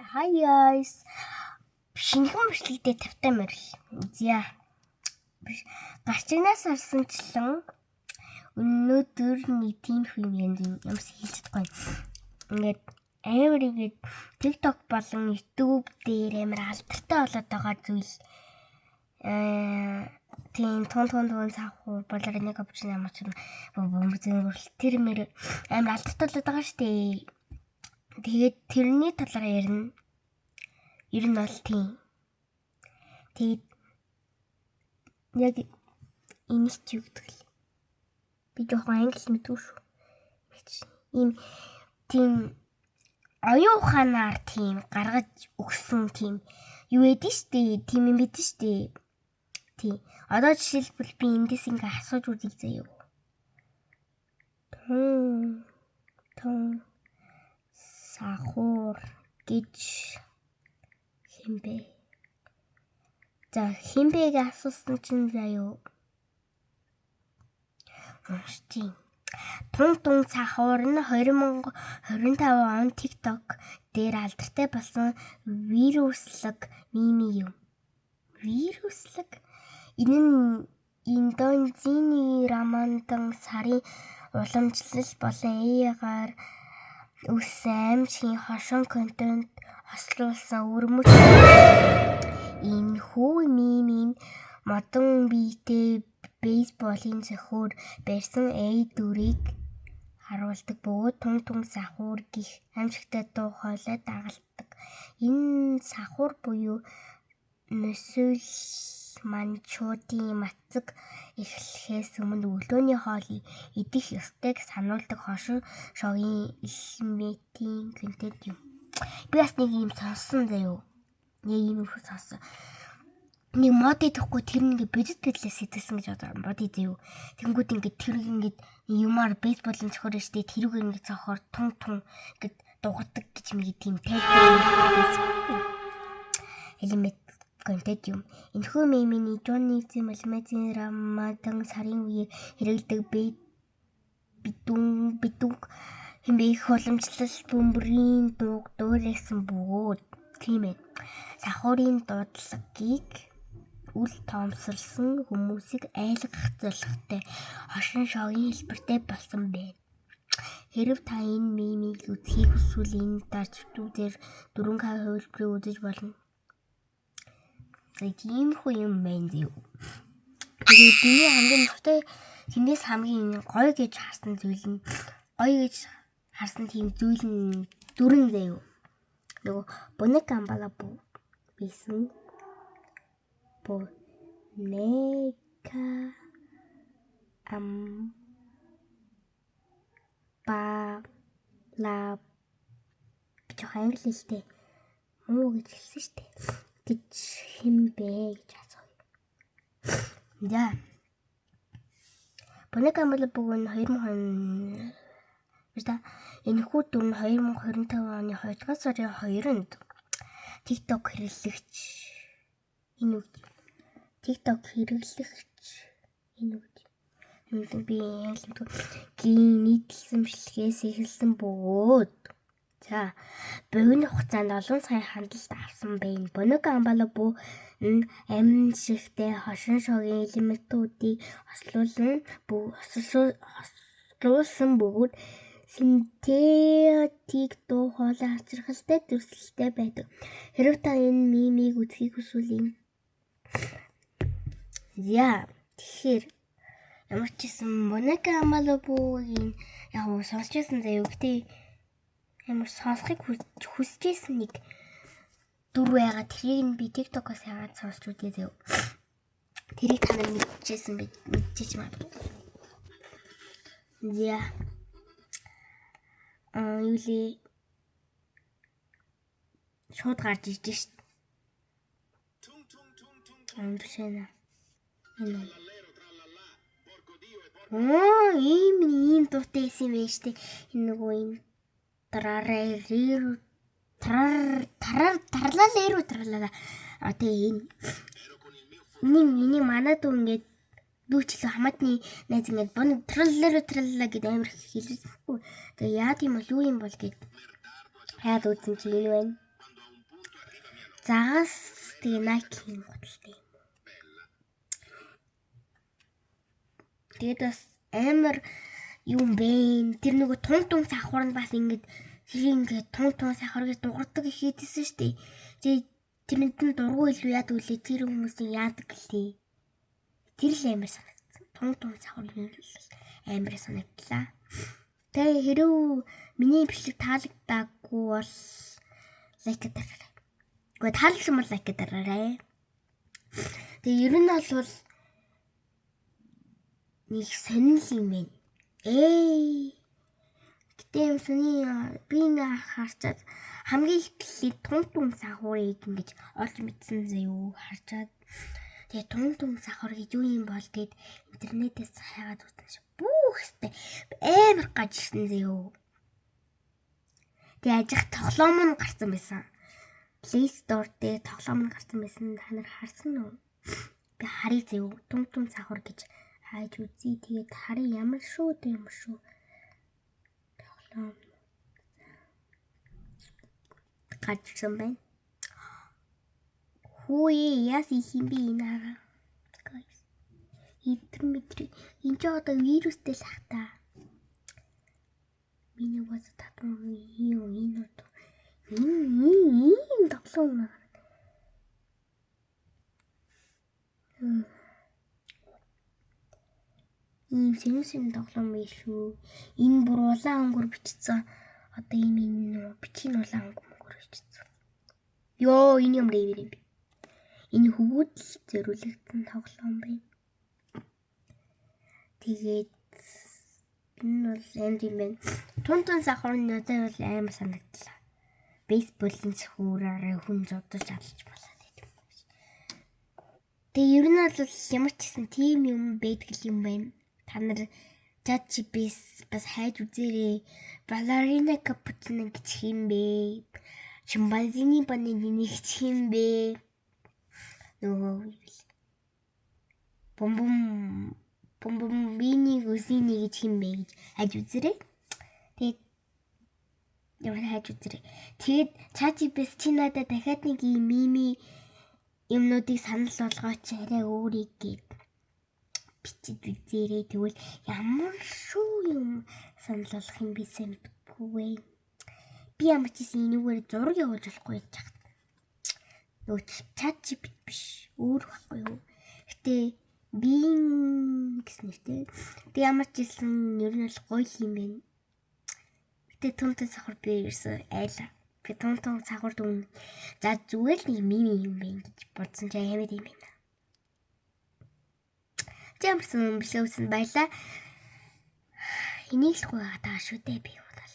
Hi guys. Шинэхэн бичлэгтэй тавтай морил. За. Гарчигнаас орсончлон өнөөдөр нэг тийм юм янз юмс хийж чадахгүй. Ингээд амар ингээд TikTok болон YouTube дээр амар алдартай болоод байгаа зүйл тийм тун тун тун сахуу болоор нэг опшн ямар ч бөмбөзөн тэр мэр амар алдартай болоод байгаа шүү дээ. Тэгээд тэрний талаар ярина. Ер нь бол тийм. Тэгээд яг энийг чи юу гэдэг л. Би жоохон англи мэдгүй шүү. Ийм тийм оюун ухаанаар тийм гаргаж өгсөн тийм юу эдэн штэ, тийм юм бидэн штэ. Тийм. Одоо жишээлбэл би эндээс ингээ асууж үзье заяа. Тун тун сахур гэж хэн бэ? За, хэн бэ гэж асуусан чинь заяа. Уншчих. Тун тун сахуур нь 2025 он TikTok дээр алдартай болсон вируслаг meme юм. Вируслаг? Энэ нь Индонезийн Рамадан сарын уламжлал болон AI-гаар үүссэн аймшгийн хошин контент хослуулсан өвөрмөц. Энэхүү meme нь модон биетэй бейсболын цохиур барьсан A дүрийг харуулдаг бөгөөд тун тун сахуур гэх аймшигтай дуу хоолой дагалддаг. Энэ сахуур буюу мусульманчуудын мацаг эхлэхээс өмнө өглөөний хоол идэх ёстойг сануулдаг хошин шогийн элементийн контент юм. Би бас нэг юм сонссон заяо. Нэг юм их сонссон. Нэг мод идэхгүй, тэр нэг бодит байдлаас сэдэлсэн гэж бодоо мод идэв. Тэнгүүд ингээд тэр ингээд юмар бейсболын цохор штэ, тэрүүг ингээд цохоор тун тун ингээд дуурдаг гэж нэг тийм тайлбар байсан. Элемент контент юм. Энэхүү meme ний Индонезийн мусульманын Рамадан сарын үеэр хэрэглэдэг бидүн бидүнг хэмээх их уламжлал бөмбөрийн дууг дуурайсан бөгөөд тийм ээ. Сахуурын дуудлагыг үл тоомсорлсон хүмүүсийг айлгах зорилготой хошин шогийн хэлбэртэй болсон байна. Хэрэв та энэ meme ийг үзэхийг хүсвэл энэ дарж дээр 4K хувилбарыг үзэж болно. Тиймэрхүү юм байна зөө. Тэгээд миний хамгийн дуртай, тэрнээс хамгийн гоё гэж харсан зүйл нь, гоё гэж харсан тийм зүйл нь дөрөн заяа. Нөгөө Boneka Ambalabu байсан. Boneka ам ба ла жоохон англи хэлтэй муу гэж хэлсэн шүү дээ. Гэж хэн бэ гэж асууя. За. Boneka Ambalabu нь 2020 биш та. Энэхүү дүр нь 2025 оны 2 дугаар сарын 2-нд TikTok хэрэглэгч энэ үг TikTok хэрэглэгч энэ үг би англи гийн нийтлсэн бичлэгээс эхэлсэн бөгөөд за богино хугацаанд олон сая хандлт авсан байна. Boneka Ambalabu нь аймшигтай хошин шогийн элементүүдийг хослуулсан бөгөөд синтетик дуу хоолой хоцрохолтой дүрслэлтэй байдаг. Хэрэв та энэ meme ийг үзэхийг хүсвэл энэ. За, тэгэхээр ямар ч гэсэн Boneka Ambalabu-гийн яг уу сонсч байсан заяа. Гэтэ ямар сонсохыг хүсэж байсан нэг дүр байгаа. Тэрийг нь би TikTok-оос яагаад сонсч үзье заяа. Тэрийг та нар мэдчихсэн, мэдчихэж магадгүй. За. Аа, юу лээ? Шууд гарч ирж шít. Аа, биш ээ. Энэ. Оо, ийм ийм дуутай байсан юм байна штэ. Энэ нөгөө энэ трарариру трар тарар тарлалеру тралала. А, тэгээ энэ нэг энийг манай дүү ингээд дүүчлээ, хамаатны найз ингээд бон траллеру тралла гэдэг амар хэлсэн. Тэгээ яад юм бол юу юм бол гэд хаад үзсэн чи энэ байна. Загас тэгээ Nike-ийн гуталтай юм. Тэгээд бас амар юм бэ. Тэр нөгөө тун тун сахвар нь бас ингэж тэр ингээд тун тун сахвар гэж дуурдаг их хийдсэн шүү дээ. Тэгээд тэрэнд нь дургу илүү яадаг үлээ, тэр хүмүүсийн яадаг гэлээ. Тэр л амар санагдсан. Тун тун сахвар нь амар санагдлаа. Тэгээ хэрв миний бичлэг таалагдаагүй бол like дараарай. Гэхдээ таалагдсан бол like дараарай. Тэгээ ер нь бол нэг сонин юм байна. Ээ. Гэтэ юм сони би ингээ харчаад хамгийн эхлээд тун тун сахурыг ингэж олж мэдсэн заяо харчаад, тэгээ тун тун сахур гэж юу юм бол гэд интернетээс хайгаад үзсэн чи бүх хэвтэй амар гаж ирсэн заяо. Тэгээ ажих тоглоом нь гарсан байсан. Play Store дээр тоглоом нь гарсан байсан. Та нар харсан уу? Би харъя заяо. Тун тун сахур гэж хайж үзье. Тэгээд харъя ямар шүү дээ, ямар шүү тоглоом гарч ирсэн байна. Хүү, яас их юм бэ энэ хараа. Guys. Идэр мэдэр энэ ч одоо вирустэй л ах та. Миний бас татан юм энэ одоо энэ энэ тоглоом. Ийм сэнэн сэнэн тоглоом биш шүү. Энэ бүр улаан өнгөөр бичсэн. Одоо ийм энэ бичгийн улаан өнгөөр бичсэн. Йоо, энэ ямар ивэр юм бэ? Энэ хөвгүүдл зориулагдсан тоглоом байна. Тэгээд энэ бол амар юм байна. Тун тун сахар нь надад бол амар санагдлаа. Бейсболын цөхүүрээр хүн зодож алж болоод байдаг юм байна. Тэгээ ер нь бол ямар ч гэсэн тийм юм байдаг юм байна. Та нар ChatGPT бас хайж үзээрэй. Балерина капучино гэж хэм бэ? Шимпанзини бананы гэж хэм бэ? Нөгөө бум бум бум бум бини гүсини гэж хэм бэ гэж хайж үзээрэй. Тэгээд ямар хайж үзээрэй. Тэгээд ChatGPT чи надад дахиад нэг юм мими юмнуудыг санал болгооч, арай өөрийг гээд бичиж үзээрэй. Тэгвэл ямар шүү юм санал болгох юм би сайн мэдэхгүй вэ. Би ямар ч гэсэн энүүгээр зураг явуулж болохгүй гэж хат. Нөгөө ChatGPT биш, өөр байхгүй юу. Гэтэ Bing гэсэн нэртэй. Тэг ямар ч гэсэн ер нь бол гоё юм байна. Гэтэ тун тун сахар би ерөөсөө айла. Би тун тун сахар дүн. За зүгээр л нэг мими юм байна гэж бодсон чи амар юм байна. Ямарсан бичлэг үзсэн баярлаа. Энийг л гоё байгаа шүү дээ би бол.